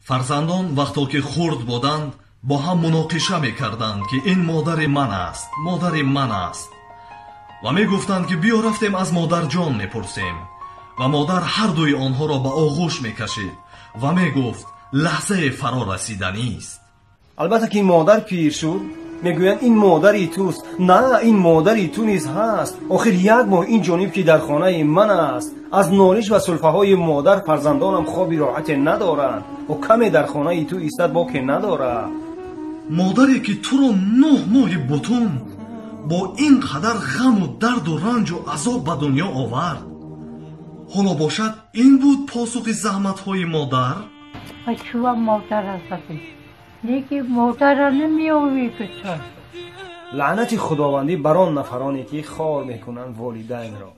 Фарзандон вақто ки хурд буданд, бо ҳам муноқиша мекарданд, ки ин модари ман аст, модари ман аст, ва мегуфтанд, ки биё рафтем, аз модарҷон мепурсем. Ва модар ҳар дуи онҳоро ба оғӯш мекашид ва мегуфт: лаҳзаи фаро расиданист. Албатта, ки модар пир шуд, мегӯянд: ин модари туст. На, ин модари ту низ ҳаст. Охир як моҳ ин ҷониб, ки дар хонаи ман аст, аз нолиш ва сулфаҳои модар фарзандонам хоби роҳате надоранд. Ӯ каме дар хонаи ту истад, боке надорад. Модаре ки туро 9 моҳи бутун бо ин қадар ғаму дарду ранҷу азоб ба дунё овард, ҳоло бошад, ин буд посухи заҳматҳои модар. Бачува модара задем, леки модара намеёвӣ, писар. Лаънати худовандӣ бар он нафароне, ки хор мекунанд волидайнро.